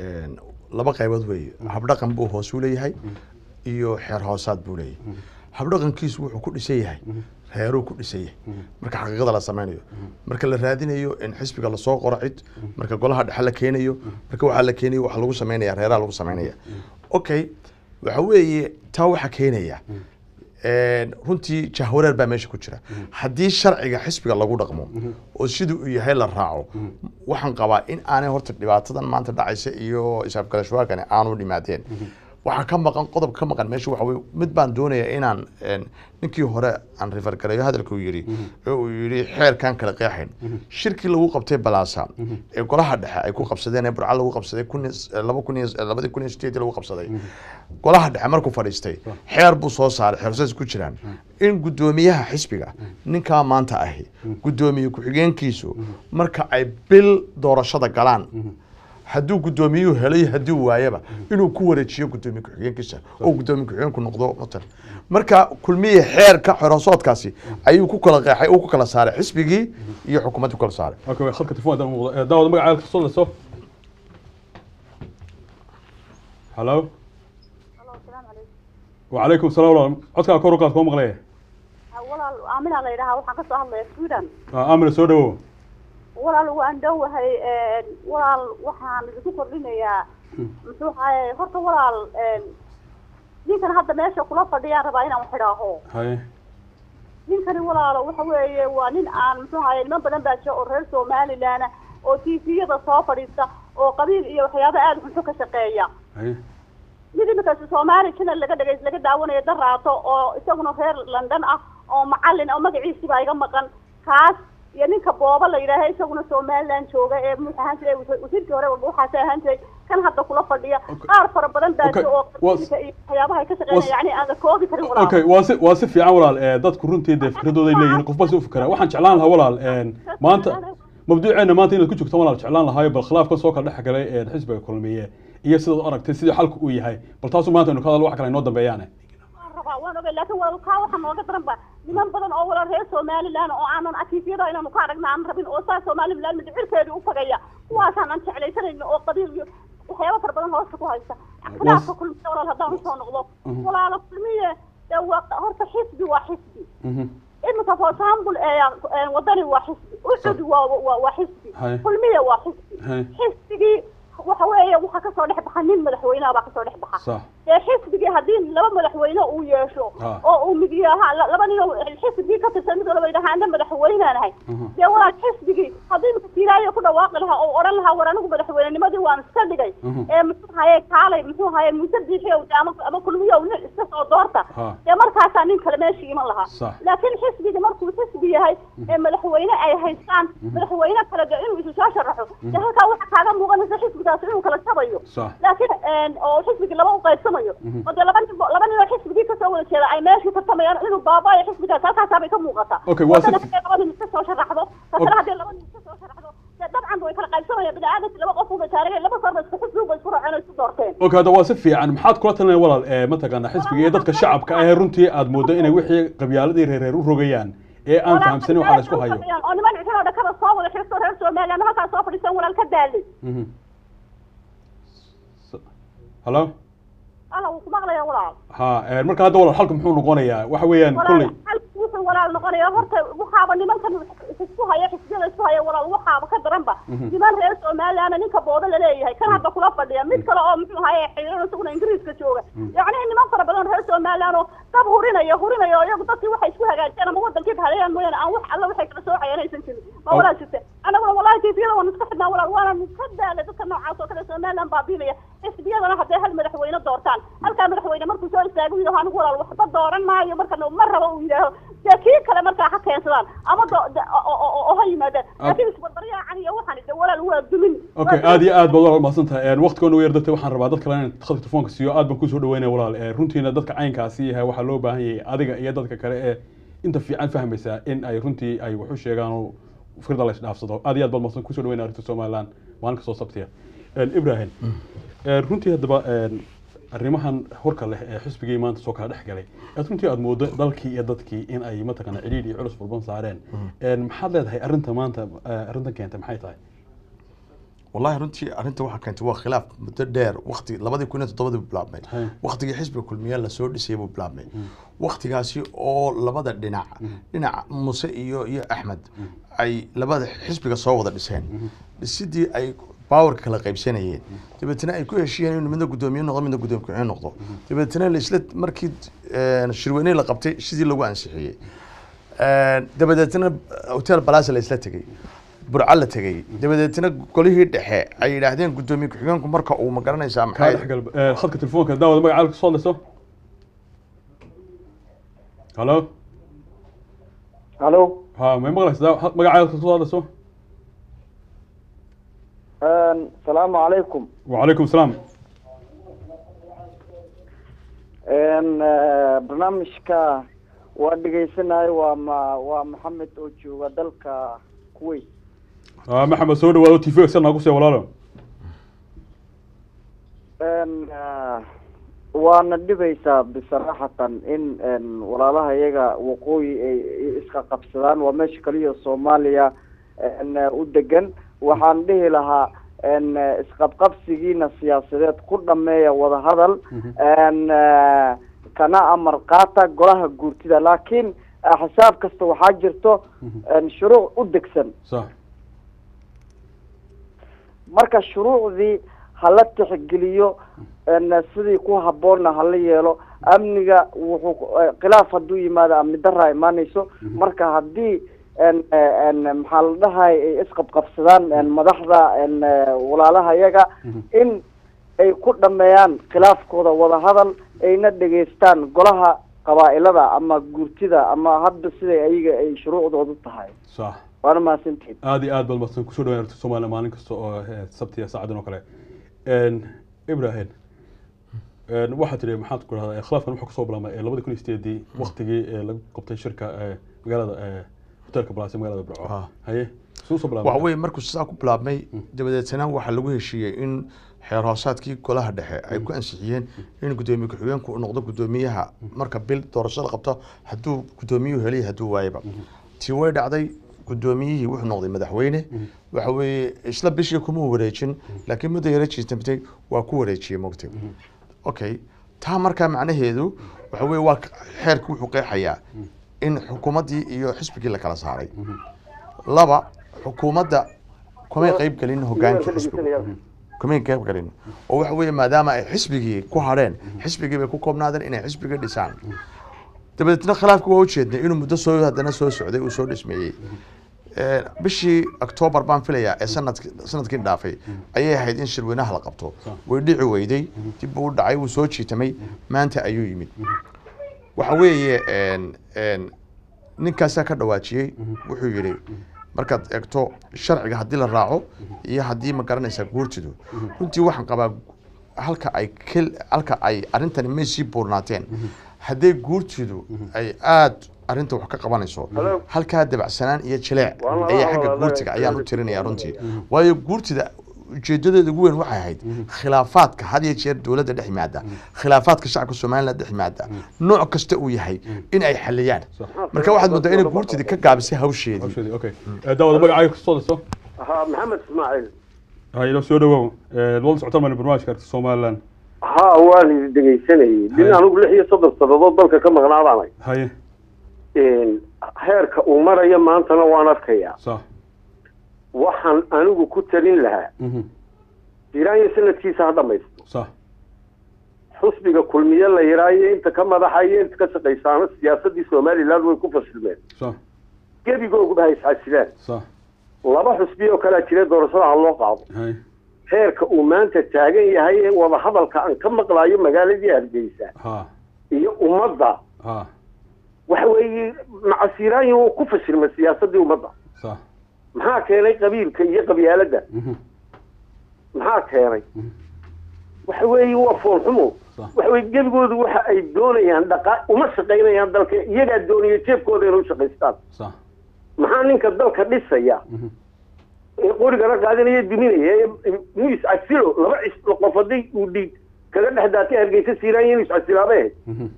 laba qaybood weeye: habdhaqan buu hoos u leeyahay iyo xeer hoosaad buu leeyahay. Habdhaqankiisu wuxuu ku dhisan yahay reeruu ku dhisan yahay. Marka xaqiiqada la sameynayo, marka la raadinayo in xisbiga lasoo qoro cid, marka golaha dhexe la keenayo, marka waxaa la keenayo waxaa lagu sameynaya reeraha lagu sameynaya. Okay, waxa weeye taa waxaa keenaya runtii jahwareer baa meesha ku jira. Haddii sharciga xisbiga lagu dhaqmo oo siduu uu yahay la raaco, waxaan qabaa in aanay horta dhibaatadan maanta dhacaysa iyo isafgarashwaagani aanu dhimaadeen. Waxaa ka maqan, qodob ka maqan meesha waxa weye, mid baan doonayaa inaan ninkii hore aan refer gareeyo hadalka uu yidhi ee uu yidhi xeerkan kala qeexayn. Shirkii lagu qabtay Balaasa ee golaha dhexe ay ku qabsadeen ee Burca lagu qabsaday 2008-dii lagu qabsaday, golaha dhexe markuu fadhiistay xeer buu soo saaray, xeersaas ku jiraan in guddoomiyaha xisbiga ninkaa maanta ahi guddoomiye ku-xigeenkiisu marka ay bil doorashada galaan, hadduu guddoomiyuhu helay hadduu waayaba, inuu ku wareejiyo guddoomiye ku-xigeenkiisa oo guddoomiye ku-xigeenku noqdo matal. Marka Kulmiye xeerka xorosoodkaasi ayuu ku kala qeexay, uu ku kala saaray xisbigii iyo xukuumaddii ku kala saaray. Okay, khadka telefoon haddaan muuqdo. Daawad, magacaaga ka soo layso. Hallo. وعليكم السلام ورحمة. Codkaa kor u qaad, koo maqlaya. Walaal, Aamina la yidhahaa, waxaan kasoo hadlaya Sweden. Aamina, soo dhawow. Walaal, waan dhowahay. Walaal, waxaan idinku kordhinayaa muxuu ahaye, horta walaal, ninkan hadda meesha kula fadhiyaan rabaa inaan wax idhaaho. Haye. Ninkani walaalo waxa weeye waa nin aan muxuu ahaye, niman badan baa jira oo reer Somaliland oo TV-yada soo fadhiista oo qabiil iyo waxyaabo aada xunxun ka shaqeeya. Haye. Mid iminkaas Soomaali channel laga dhagay laga daawanayo daraato oo isaguna reer London ah oo macallin oo magaciisiba iga maqan, kaas iyo ninka Booba la yidhaaha isaguna Somaliland jooga ee muxuu ahaan jiray wasiirkii hore waxaas ahaan jiray, kan hadda kula fadhiya, qaar fara badan baa jira oo qabiilka iyo waxyaabaha ay ka shaqeynaya yani aan la koobi karin walaal. Okay, waa si fiican walaal. Dadku runtii dee fikradooday leeyihiin, qofba si u fikiraa. Waxaan jeclaan lahaa walaal, maanta Mawduuceena maanta inaad ku joogto walaal jeclaan lahaayo, bal khilaafkan soo kala dhex galay ee xisbiga Kulmiye iyo sidaad u aragtay sidii xalku uu yahay, bal taasu maanta aynu ka hadal, wax kale inoo dambeeyaane. Rabaa waan ogay, laakiin walaalkaa waxaa nooga daran ba niman badan oo walaal reer Somaliland oo aanan akiifyada inaanu ka aragna aan rabin, oo saa Somaliland midcirkeedii u fogaya, kuwaasaan aan jeclaysanaynin oo qabiil iyo waxyaabo fara badan hoosta ku haysta. Khilaafka Kulmiye walaal haddaan usoo noqdo, walaalo Kulmiye dee waa horta xisbi, waa xisbi. Imika for example Wadani waa xisbi, Ucud waa xisbi, Kulmiye waa xisbi. Xisbigii waxa weeye waxa kasoo dhex baxa nin madaxweynaha baa kasoo dhex baxa. Dee xisbigii haddii laba madaxweyne uu yeesho oo uu mid yaha laba nin oo xisbigii ka tirsan, mid walba yidhaha ana madaxweynaan ahay, dee walaal xisbigii haddii imika Siiraayo ku dhawaaqi lahaa oo odhan lahaa war anigu madaxweynenimadii waan iska dhigay ee muxuu haye kaalay muxuu haye Muuse Biixi ow ama Kulmiyo nin iska soo doorta, dee markaasaa nin kale meeshii iman lahaa. Laakiin xisbigii markuu xisbi yahay ee madaxweyne ay haystaan, madaxweyne kale dee inuu isu soo sharaxo, dee halkaa waxa kaaga muuqanaysa xisbigaas inuu kala jabayo. Laakiin oo xisbigii laba u qaybsamayo oo dee laba nin, laba nin oo xisbigii kasoo wada jeeda ay meeshii tartamayaan, inuu baabaayo xisbigaas halkaasaa bay ka muuqataa. Okay, waa si laba nin iska soo sharaxdo, kasana haddii laba nin iska soo sharaxdo, dee dabcan way kala qaybsamayaan. Bini aadamki laba qof uba taarigay, laba sarba isku xisbi uba isku raaceen oo isku doorteen. Okay, hadda waa si fiican. Maxaad kula talinaya walaal mataqaanaa xisbiga iyo dadka shacabka ah ee runtii aad mooddo inay wixii qabyaaladii reer u rogayaan ee aan fahamsanin waxa la isku hayo? Oo niman cixin oo dhakada soo wada xirto reer Somaliland halkaas soo fadhiisan walaal ka daalay. Halo? Alla wuu ku maqlayaa walaal. Ha, marka hadda walaal xalku muxuu noqonayaa? Waxa weeyaan kulley xalku wuxuu walaal noqonayaa horta waxaaba nimankan isku haya xisbiyada isku haya walaal waxaaba ka daranba niman reer Somaliland, ninka booda la leeyahay kan hadda kula fadhiya, mid kale oo muxuu haye xiiran isaguna Ingiriiska jooga, yacni niman fara badan reer Somaliland oo dab hurinaya hurinaya oo iyagu dadkii waxay isku hagaajiyeen ama wadankii bahaleeyaan mooyaane aan wax alla waxay kala soocayaan aysan jirin ma walaal jirta. Anaguna wallahi TV-yada waan iska xidhnaa walaal, waana ka daalay dadka noocaas oo kale Somaliland baabiinaya. Xisbiyadana hadday hal madaxweyne doortaan, halkaa madaxweyne markuu soo istaago yidhaho anigu walaal waxba dooran maayo, marka ma rabo uu yidhaaho, dee kii kale markaa ha keensadaan ama oo ha yimaadaan, laakiin isbarbaryaacan iyo waxaan de walaal waa dumin. Okay, aad iyo aad baad walaal mahadsan tahay. Waqtigoona u yar dartay waxaan rabaa dad kale inaan khadka telefoonka siiyo. Aad baan kusoo dhaweynaya walaal. Runtiina dadka caynkaasi yahay waxaa loo baahan yahay adiga iyo dadka kale ee inta fiican fahmaysaa in ay runtii ay wax u sheegaan oo fikrada la isdhaafsado. Aad iyo aad baad mahadsan, kusoo dhaweynaya Arrinta Somaliland maalin kastoo Sabtiya. Ibrahim, runtii haddaba arrimahan horka leh ee xisbigii maanta soo kala dhex galay aad runtii aad moodo dalkii iyo dadkii in ay mataqaana cidhiidh iyo culus furban saareen, maxaad leedahay arrinta maanta arrintan keentay maxay tahay? Wallahi runtii arrinta waxaa keentay waa khilaaf muddo dheer, waqti 2007 buu bilaabmay, waqtigii xisbiga Kulmiye lasoo dhisayay buu bilaabmay, waqtigaasi oo labada dhinac, dhinaca Muse iyo Axmed, ay labada xisbiga soo wada dhiseen, dhisidii ay powerka kala qaybsanayeen, dabeetana ay ku heshiiyeen inuu midna guddoomiye noqdo, midna guddoomiye ku-xigeen noqdo. Dabeetana laisla markii shirweyne la qabtay sidii lagu ansixiyey, dabadeetna Hotel Palace la isla tegey, Burco la tegey, dabadeetna golihii dhexe ay yidhaahdeen guddoomiye ku-xigeenku marka uu ma garanaysaa kaa maxay dhex gal khadka telefoonka. Daawada, magacaaga kusoo hadlayso? Halo? Halo. Ha, may maqlaysa? Magacaaga kusoo hadlayso? Asalaamu calaykum. Wacalaykum asalaam. Barnaamijka waa dhegaysanayo, waa ma waa Maxamed oo jooga dalka Kuwait. Maxamed, soo dhawaado, TV Excel noogu sii walaalo. Waana dhibaysaa bisaraxatan in walaalaha iyaga waqooyi ay iska qabsadaan, waa meesha kaliya Soomaaliya u degan. Waxaan dhihi lahaa isqabqabsigiina siyaasadeed ku dhameeya wadahadal, kana amar qaata golaha guurtida, laakiin xisaab kasta waxaa jirto shuruuc u degsan. Marka shuruucdii hala tixgeliyo, sidii ku habboonna hala yeelo. Amniga wuxuu khilaaf hadduu yimaado amni daraa imaanayso. Marka haddii maxaa la dhahay ay isqabqabsadaan madaxda walaalaha iyaga, in ay ku dhameeyaan khilaafkooda wadahadal, ayna dhegaystaan golaha qabaa'ilada ama guurtida ama hadba siday ayaga ay shuruucdoodu tahay. Waana mahadsantihin. Aad iyo aad baad mahadsan, kusoo dhawayn Arrinta Soomaaliya maalin kasta oo Sabtiya saacadan oo kale. Ibrahim, waxaad tidhi maxaad ku rahdaa khilaafkan wuxuu kasoo bilaabmay 2008-dii, waqtigii lagu qabtay shirka magaalada hotelka Palace magaalada Burco. Haye. Suu soo bilaabmay? Waxa weeye, markuu sidaa ku bilaabmay dabadeetna waxaa lagu heshiiyey in xeer hoosaadkii golaha dhexe ay ku ansixiyeen in gudoomiye ku-xigeenku uu noqdo gudoomiyaha marka bil doorashada qabto, hadduu gudoomiyuhu helay, hadduu waayaba. Tii way dhacday, gudoomiyihii wuxuu noqday madaxweyne. Waxa weeye, isla bishii kuma wareejin, laakiin muddo yara jiitamtay waa ku wareejiyey, mogtay. Okay, taa markaa macnaheedu waxa weeye, waa xeerku wuxuu qeexayaa in xukuumaddii iyo xisbigii la kala saaray. Laba, xukuumadda kumay qayb gelin hogaankii xisbigu, kumay qayb gelin, oo waxa weeye maadaama ay xisbigii ku hadheen, xisbigii bay ku koobnaadeen inay xisbigii dhisaan. Dabadeetna khilaafku waa ujeednay inuu muddo soo haddana soo socday, uu soo dhismeeyey. Bishii Octoobar baan filayaa ee sanadkii dhaafay ayay ahayd in shirweynaha la qabto. Way dhici weyday, dib buu u dhacay, wuu soo jiitamay, maanta ayuu yimid. Waxa weeye, ninkaasaa ka dhawaajiyey, wuxuu yidhi markaad eegto sharciga haddii la raaco iyo haddii, ma garanaysaa, guurtidu. Runtii waxaan qabaa halka ay arrintani may sii buurnaateen hadday guurtidu ay aada arrinta wax ka qabanayso. Halkaa dabacsanaan iyo jileec ayaa xagga guurtiga ayaan u tirinaya runtii, waayo guurtida ujeedadeeda ugu weyn waxay ahayd khilaafaadka had iyo jeer dowladda dhex yimaada, khilaafaadka shacabka Somaliland dhex yimaada, nooc kasta uu yahay, in ay xaliyaan. Marka waxaad moodaa inay guurtidii ka gaabisay hawsheedii. Hawsheedii, okay. Daawada, magacaaga kusoo dhiso? Ha, Maxamed Ismaaciil. Haye, soo dhawow. Wada socotaan baan barnaamijka Aragtida Somaliland. Ha, waan idin dhegaysanayay. Nin anigu 36 sannadood dalka ka maqnaadaanay. Heerka uu marayo maantana waan arkayaa. Waxaan anigu ku talin lahaa, Siiraanyo sanadkiisa ha dhamaysto. Xusbiga Kulmiye la yidhaayo, inta ka madaxa iyo inta ka shaqaysaana siyaasaddii Somaliland way ku fashilmeen. Gebigooguba ha iscasilaan. Laba xusbi oo kalaa jira, doorashada ha loo qaado. Heerka uu maanta taagan yahay ee wadahadalka aan ka maqlaayo magaaladii Hargeysa iyo ummadda, waxa weeye macasiiraanyo wuu ku fashilmay siyaasaddii ummadda. Maxaa keenay qabiilka iyo qabyaaladda? Maxaa keenay? Waxa weeye waa foolxumo. Waxa weye gebigoodu waxa ay doonayaan dhaqa uma shaqaynayaan dalka, iyagaa doonaya jeebkooda inay u shaqaystaan. Maxaa ninka dalka dhisaya ee qorigana qaadanaya duminaya ee inuu iscasilo? Laba qof haddii uu dhiig kaga dhex daatay Hargeysa, Siiraanya inuu iscasilaabay ahayd.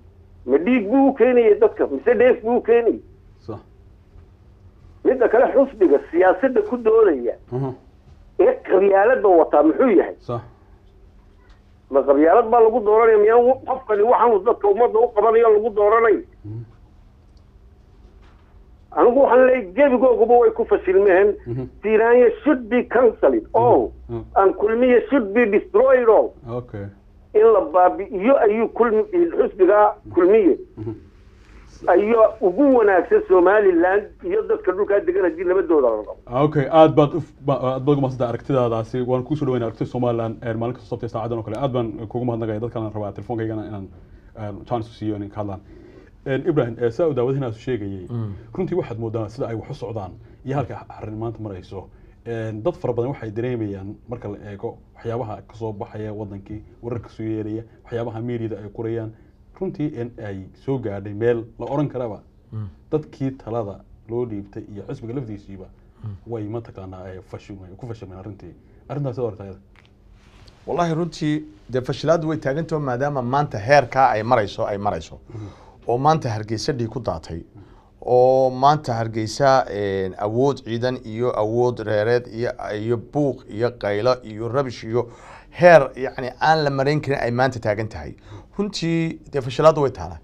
Ma dhiig buu u keenayay dadka mise dheef buu u keenayay? Midda kale, xusbiga siyaasadda ku doonaya ee qabyaaladda wataa muxuu yahay? Ma qabyaalad baa lagu dooranaya? Miyaan qofkani waxaanu dadka ummadda u qabanayo lagu dooranay? Anigu waxaan leeyahay gebigooguba way ku fashilmeen. Siiraanya should be cancelled all and Kulmiye should be destroyed all. In la baabi'iyo ayuu kulmi xusbiga Kulmiye ayaa ugu wanaagsan Somaliland iyo dadka dhulkaa degan haddii nabadooda la rabo. Okay, aad baad ugu mahadsantahay aragtidaadaasi. Waan kusoo dhaweynaa Aragtida Somaliland maalin kasta sabtay saacadan oo kale. Aad baan kugu mahadnaqaya. Dadkan rabaa telefoonkaygana inaan chance u siiyo inay ka hadlaan. Ibrahim, saa uu daawadahinaas sheegayay, runtii waxaad moodaa sida ay wax u socdaan iyo halka arrin maanta marayso, dad fara badan waxay dareemayaan marka la eego waxyaabaha kasoo baxaya wadankii, wararka soo yeeraya, waxyaabaha meediada ay qorayaan, runtii in ay soo gaadhay meel la oran karaba dadkii talada loo dhiibtay iyo xisbiga lafdiisiiba way, mataqaanaa, ay fashilmeen, ku fashilmeen arrintii. Arrintaas sida aragtaa? Wallahi runtii dee fashilaadu way taagantaho, maadaama maanta heerkaa ay marayso oo maanta Hargeysa dhiig ku daatay, oo maanta Hargeysa awood ciidan iyo awood reereed iyo buuq iyo qaylo iyo rabish iyo heer yacni aan la marayn karin ay maanta taagan tahay. Runtii dee fashilaadu way taalaa,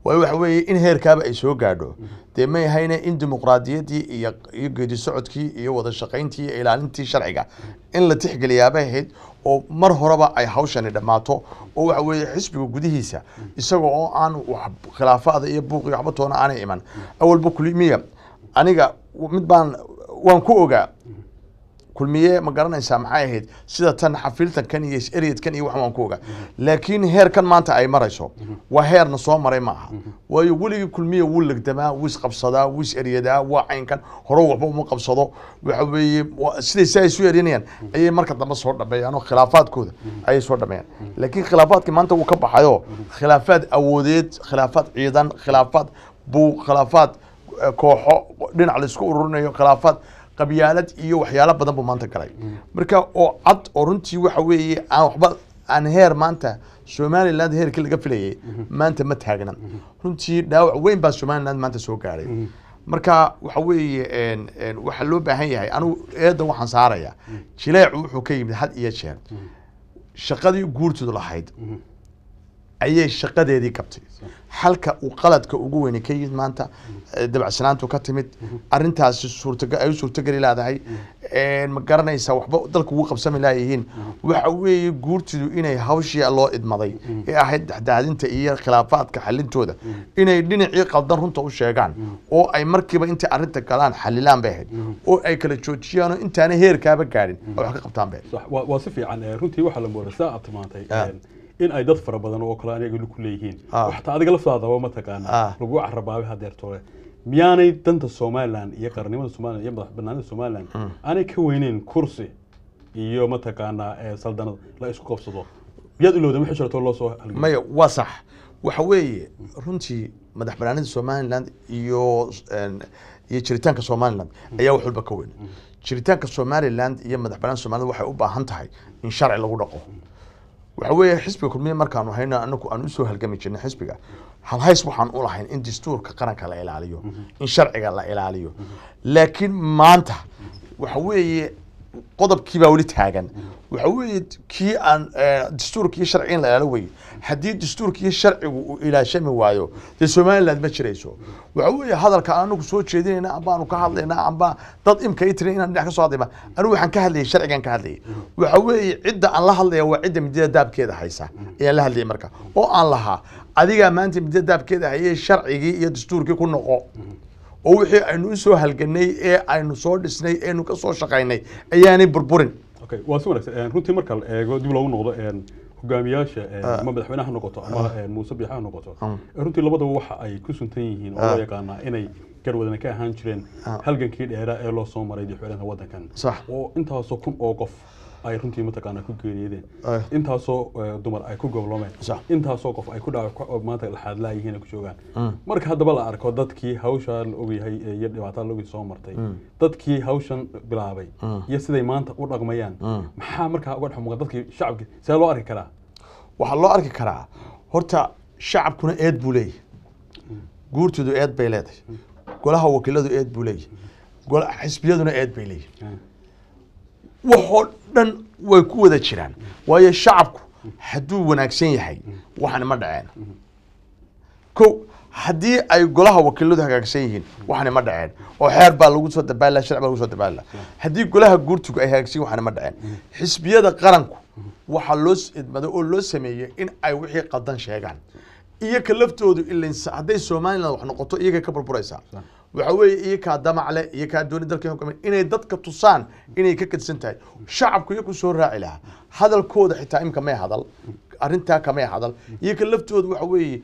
waayo waxa weeye in heerkaaba ay soo gaadho dee may ahayne in dimuqraadiyaddii iyo geedi socodkii iyo wada shaqayntii iyo ilaalintii sharciga in la tixgeliyaabay ahayd, oo mar horeba ay hawshani dhammaato, oo waxa weeye xisbiga gudihiisa isaga oo aan wax khilaafaada iyo buuq iyo waxba toona aanay iman. Awalba Kulmiya aniga mid baan waan ku ogaa, Kulmiye, ma garanaysaa, maxay ahayd sida tan xafiiltankan iyo is-eryadkan iyo waxan waan ku ogaa, laakiin heerkan maanta ay marayso waa heerna soo maray ma aha. Waayo weligii Kulmiye wuu legdamaa, wuu isqabsadaa, wuu is-eryadaa, waa caynkan hore waxba uma qabsado. Waxa weeye siday si ay isu eryanayaan ayay marka dambe soo dhameeyaan oo khilaafaadkooda ayay soo dhameeyaan, laakiin khilaafaadkii maanta wuu ka baxayoo khilaafaad awoodeed, khilaafaad ciidan, khilaafaad buuq, khilaafaad kooxo dhinac la isku ururinayo, khilaafaad Qabyaalad iyo waxyaalo badan buu maanta galay. Marka oo cad oo runtii waxa weeye aan waxba aan heer maanta Somaliland heerkii laga filayay maanta ma taagna. Runtii dhaawac weyn baa Somaliland maanta soo gaaray. Marka waxa weeye waxa loo baahan yahay, anigu eedan waxaan saarayaa jileecu wuxuu ka yimid had iyo jeer shaqadii guurtoodu lahayd ayay shaqadeedii qabtay. Halka uu qaladka ugu weyni ka yimid maanta dabacsanaantu ka timid arrintaasi suurtagal ay u suurtageli leedahay, ma garanaysaa, waxba dalku ugu qabsami laayihiin. Waxa weeye guurtidu inay hawshii loo idmaday ee ahayd dhexdhexaadinta iyo khilaafaadka xalintooda inay dhinacii qaldan runta u sheegaan oo ay markiiba intay arrinta galaan xalilaan bay ahayd, oo ay kala joojiyaan oo intaanay heerkaaba gaadhin ay wax ka qabtaan bay ahayd. Sax, waa si fiican. Runtii waxaa la moodaa saa aad tilmaantay in ay dad fara badan oo kale aniga ku leeyihiin, waxtaa adiga laftaadaba mataqaana lagu carabaabay hadeertoole. Miyaanay danta Somaliland iyo qarannimada Somaliland iyo madax banaanida Somaliland aanay ka weyneyn kursi iyo mataqaanaa saldanad la isku qabsado? Miyaad ilowday wixii shirtoo loo soo halgamay? Maya, waa sax. Waxa weeye runtii madax banaanida Somaliland iyo jiritaanka Somaliland ayaa wax walba ka weyn. Jiritaanka Somaliland iyo madax banaanida Somaliland waxay u baahan tahay in sharci lagu dhaqo. Waxa weeye xisbiga Kulmiye markaanu hayno anagu aan usoo halgami jirnay xisbiga halhays waxaan u lahayn in dastuurka qaranka la ilaaliyo, in sharciga la ilaaliyo. Laakiin maanta waxa weeye qodobkii baa weli taagan. Waxa weeye kii aan dastuurka iyo sharciga in la ilaaliyo weye. Haddii dastuurka iyo sharcigu uu ilaashami waayo, dee Somaliland ma jirayso. Waxa weeye hadalka aan anagu soo jeedinayna amba aanu ka hadlaynaa amba dad imka i tirin inaan dhinac ka soo hadlayma, anigu waxaan ka hadlayay sharcigan ka hadlayay. Waxa weeye cidda aan la hadlaya waa cidda midida daabkeeda haysa ayaan la hadlayay. Marka oo aan lahaa adigaa maanta midida daabkeeda hayay sharcigii iyo dastuurkii ku noqo, oo wixii aynu usoo halganay ee aynu soo dhisnay eenu ka soo shaqaynay ayaanay burburin. Okay, waa si wanaagsan. Runtii marka la eego dib loogu noqdo hogaamiyaasha, ama madaxweynaha ha noqoto ama Muuse Biixi ha noqoto, runtii labadaba waxa ay ku suntan yihiin oo loo yaqaanaa inay garwadana ka ahaan jireen halgankii dheeraa ee loo soo maray dixweynada waddankan, oo intaasoo kun oo qof ay runtii mataqaanaa ku geeriyadeen, intaasoo dumar ay ku gobloomeen, intaasoo qof ay ku dhaawac maanta laxaad laayihiin ay ku joogaan. Marka haddaba la arko dadkii hawsha la ogyahay iyo dhibaatada la ogyahay soo martay, dadkii hawshan bilaabay iyo siday maanta u dhaqmayaan, maxaa markaa uga dhex muuqan dadkii shacabki? See loo arki karaa? Waxaa loo arki karaa horta shacabkuna eed buu leeyahay, guurtoodu eed bay leedahay, golaha wakiiladu eed buu leeyahay, xisbiyaduna eed bay leeyihin. Waxoo dhan way ku wada jiraan. Waayo shacabku hadduu wanaagsan yahay waxani ma dhaceen. Ko haddii ay golaha wakiiladu hagaagsan yihiin waxani ma dhaceen, oo xeer baa lagu soo dabaala, sharci baa lagu soo dabaala. Haddii golaha guurtigu ay hagaagsan yihiin waxani ma dhaceen. Xisbiyada qaranku waxaa loo idmaday oo loo sameeyey in ay wixii qaldan sheegaan, iyo ka laftoodu ilin hadday Somaliland wax noqoto iyaga ka burburaysaa. Waxa weeye iyakaa damac leh, iyakaa dooni dalka hogaamin inay dadka tusaan inay ka kadsan tahay. Shacabku iyaku soo raaci lahaa hadalkooda, xitaa imka may hadal arrintaa kamay hadal iyaga laftoodu. Waxa weeye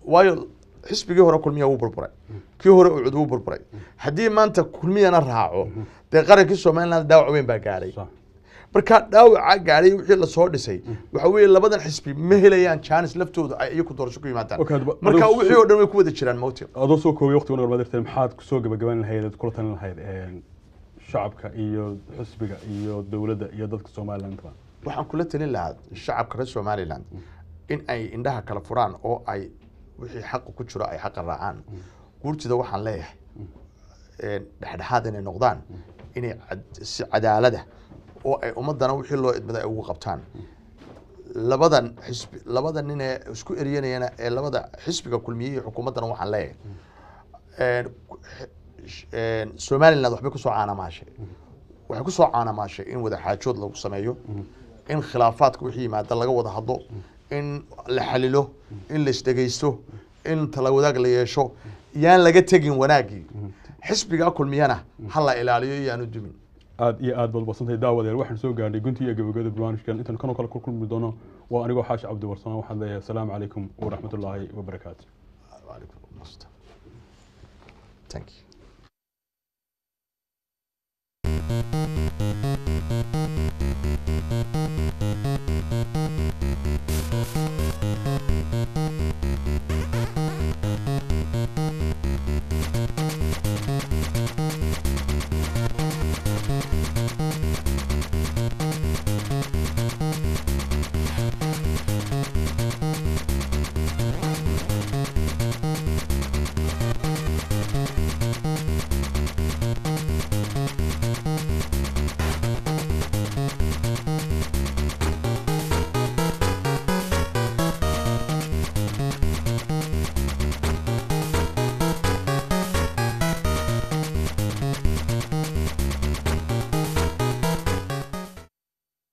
waayo xisbigii hore Kulmiya wuu burburay, kii hore Ucud wuu burburay. Haddii maanta Kulmiyana raaco, dee qarankii Somaliland dhaawac weyn baa gaadhay. Marka dhaawaca gaadhay wixii lasoo dhisay, waxa weeye labadan xisbi ma helayaan jaanis laftooda ay iyaku doorasho ku yimaadaan. Marka wixii oo dhan way ku wada jiraan mawti. Adoo soo koobay waqtigan hormadirteen, maxaad kusoo gabagabayn lahayd aad kula talin lahayd shacabka iyo xisbiga iyo dowladda iyo dadka Somaliland? Waxaan kula talin lahaa shacabka reer Somaliland in ay indhaha kala furaan oo ay wixii xaqa ku jiro ay xaqa raacaan. Guurtida waxaan leeyahay dhexdhexaad inay noqdaan, inay si cadaalada oo ay ummadana wixii loo idmaday ay ugu qabtaan. Labadan xisbi, labada nin ee isku eryanayana ee labada xisbiga Kulmiye iyo xukuumaddana waxaan leeyahay Somaliland waxbay kusoo caanamaashay, waxay kusoo caanamaashay in wada xaajood lagu sameeyo, in khilaafaadka wixii yimaada laga wada hadlo, in la xalilo, in la isdhegeysto, in tala wadaag la yeesho. Yaan laga tegin wanaaggii. Xisbiga Kulmiyana ha la ilaaliyo, yaanu dumin. Aad iyo aad baad basantahay daawadeel. Waxaan soo gaarnay guntii iyo gabagabada barnaamijkan. Intaan kanoo kale ku kulmi doono waa anigoo Xaashi Cabdi Warsamo, waxaan leeyahay asalaamu calaykum waraxmatullaahi wabarakaatu. Wacalaykum asalaam. Thank you.